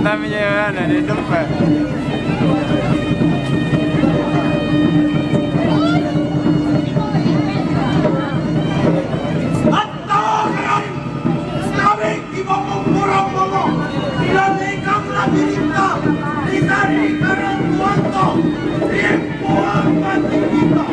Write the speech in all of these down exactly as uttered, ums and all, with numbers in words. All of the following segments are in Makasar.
Namanya mana dia tempat? Atau kami, kami di Bambang Pura Bambang, di Lalekang Labirinta, di Sari Karang Tuanto, di Puang Pantai Kita.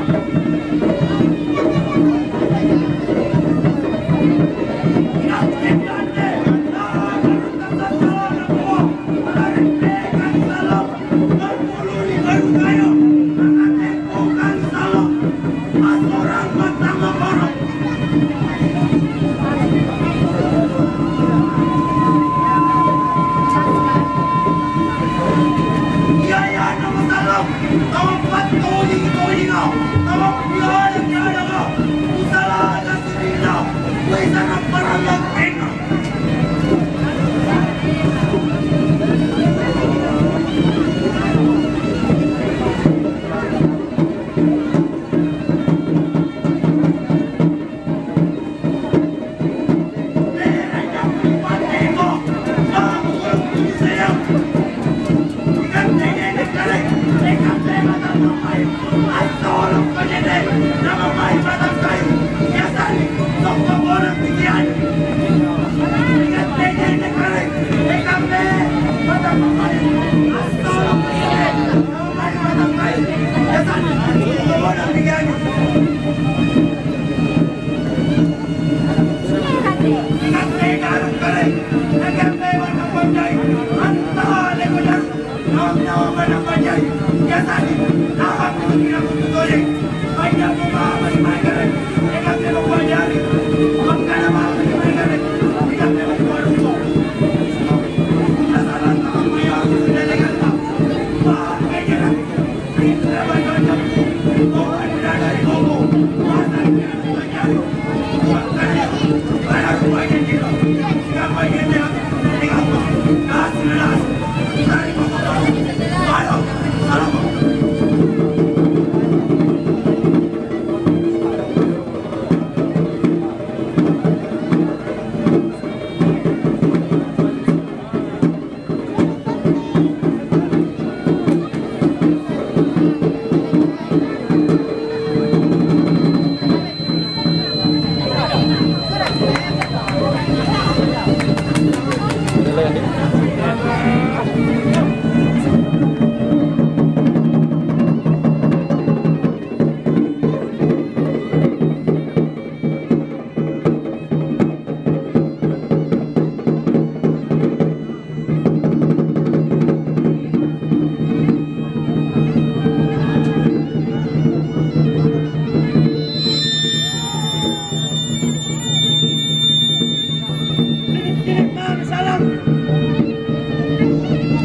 Cini'-cini' mami salang.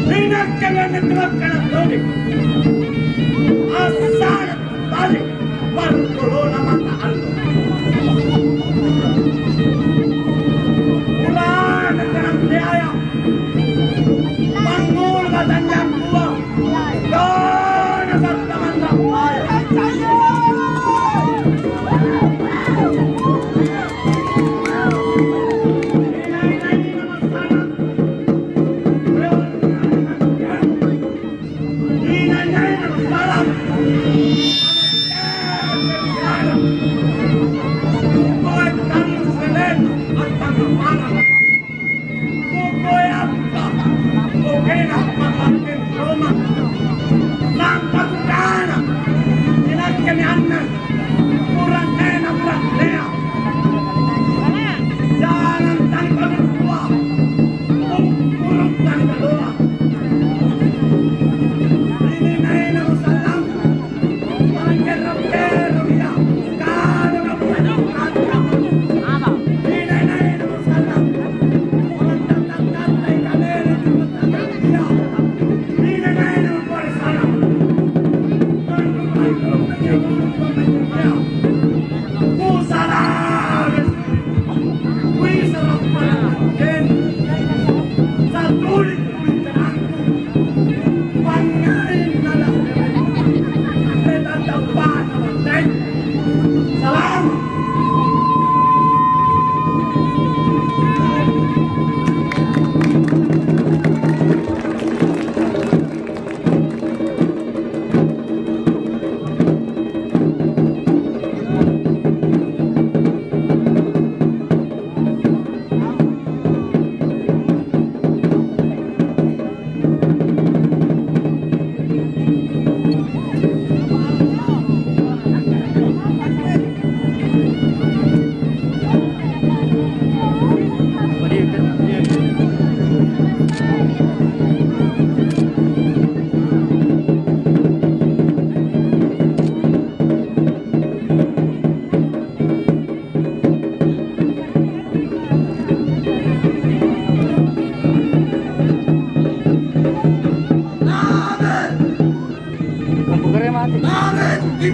Inakke anne temakkana' dodoi. Assara' bali' bargolona mata allo. Purana kanang teaya. Pangngulu batanjang dua. Pokokna apa? Pokokna apa? Nampa kukana, inakkemi anne, kurang tena, kurang tea. Jangan tanpa berdoa, kurang tanpa doa. Ini main sallang.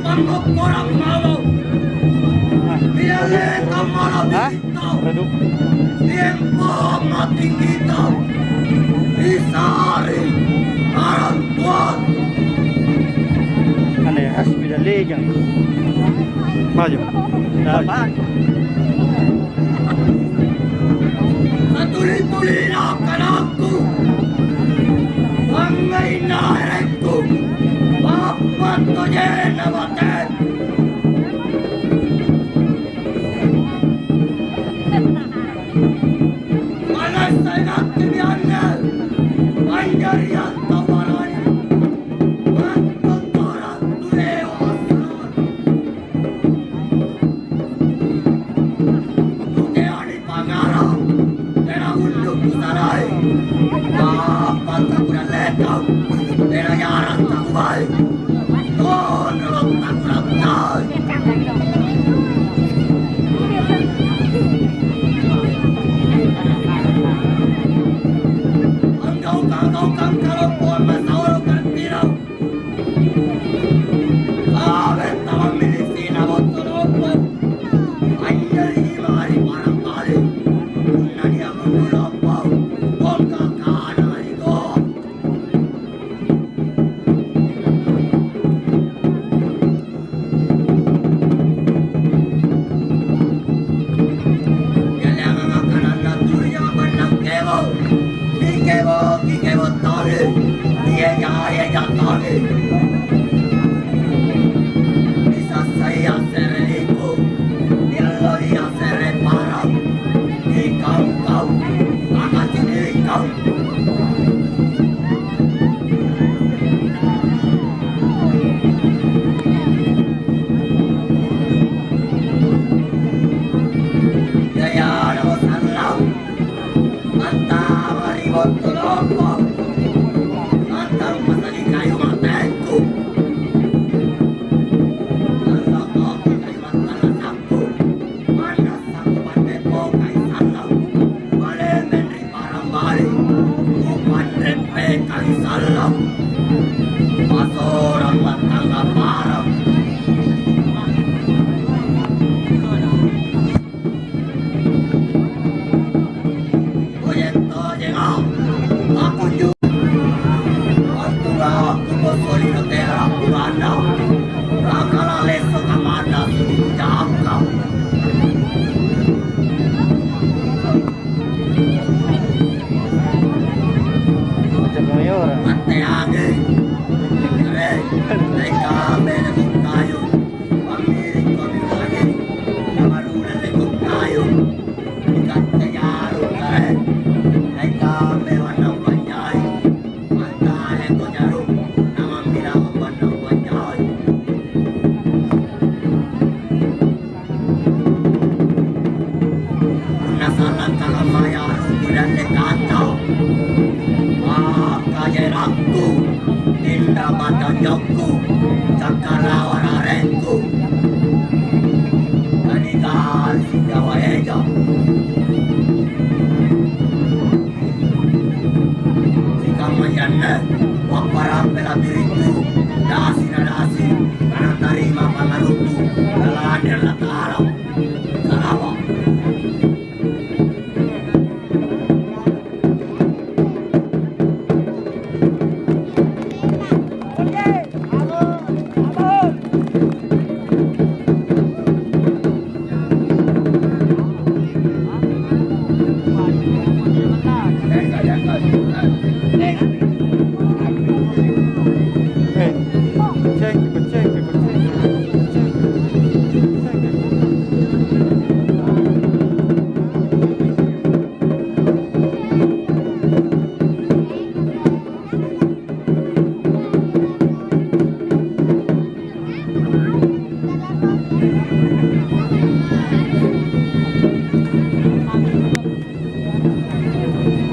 Pammopporang mamo. Nialle kammala. Hah? Redup. Niempo mati kita. Isari. Arang kuat. Ane, asbida lejang. Maju. Bapak. Satuli-tulina kanakku, pangngainna erekku, pappattojenna bate. Panassai nakkemi anne, anjariang tawarani, mattottorang tuleo assalamatu. Kuteani pangara, tena unduk kusalai. Apa takurang letau, tena jarang takubai. Tonolo takurang tai. Anggaukang-gaukang kalompoang masauro kantirau. Abe tamammili sina bottu lompo. Anjari mari parang bale. Punna nia' bottu lompo, bongka kana ri doa. Kereanga kananna tuli jawabanna kebo. Kikebo, kikebo tole. Ieja, ieja tole. Nisassai asse're lingku. Nialloi asse're parang. Ikau, kau. Maka cini ikau. Yayana sallang, antama ri bottu lompo, antama pasali kayu matengku, antama kayu matengku. Manna sanggupanne pokai sallang, balendeng ri parang bale, kupanreppekai sallang, pasorang mattangga parang. Tojeng-tojenga, pakunjo, wattunga kuposolino tera puranda, lakala lesso kamanna suja'ka. Macam Kemayoran. Matteangi. Re, teka mene kayu. Pammiring tommi lagi. Namaruna leko kayu. Ikatte jaru kare. Teka me wannang panjai. Mantare ko jaru. Namamminawang wannang panjai. Punna sallang kalammaya arungku danne kacau. Maka jerakku, tinda matanjokku, cakkarawara arengku. Tanigali sinjawa eja. Sikamma ianne, wapparampe la'biri'ku, dasi na dasi, natarima pangarukku, Nala'bi Allata'ala. Salama'.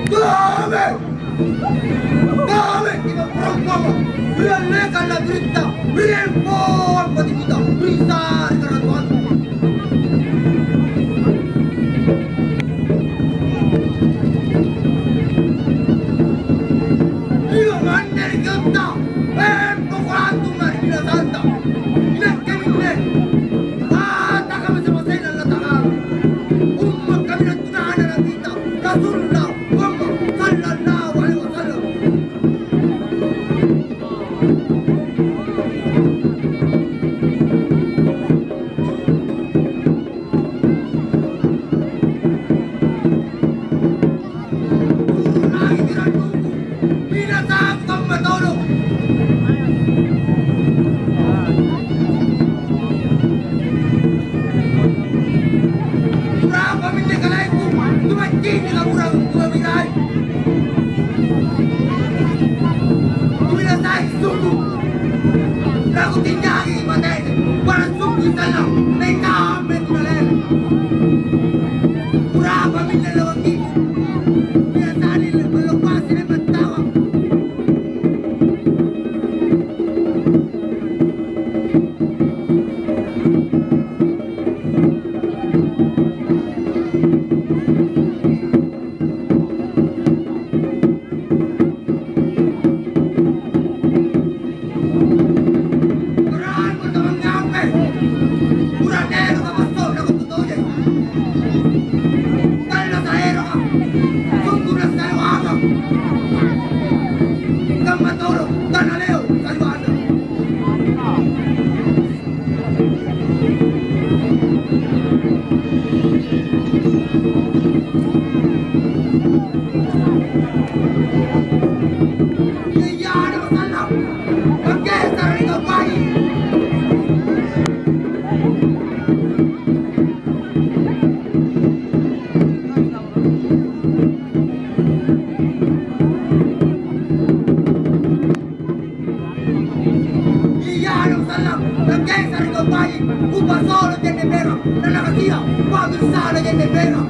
Dame! Dame kita perempuan! Riallekang la'biritta! Riempoang batikita! Risari karatuannu! Io nganre ri getta, eh, poko antu mari binasanta. Ine Matodong. Kurapa minne kalengku? Tumaccini kaburang tua birai. Tuminasai sungguh. Laku tinjangi matene. Barang sungguh salah. Naikame tunalele. Kurapa minne lewat ibu. Biasani lepas lepas ini bertawang. Kamma toro, tanaleo, saliwanna. Iya, ada masalah. Oke, sering kembali. Iya, Rasulullah, naggeser kembali, kupasolo jenne pera, na nakasia, pabirsa na jenne pera.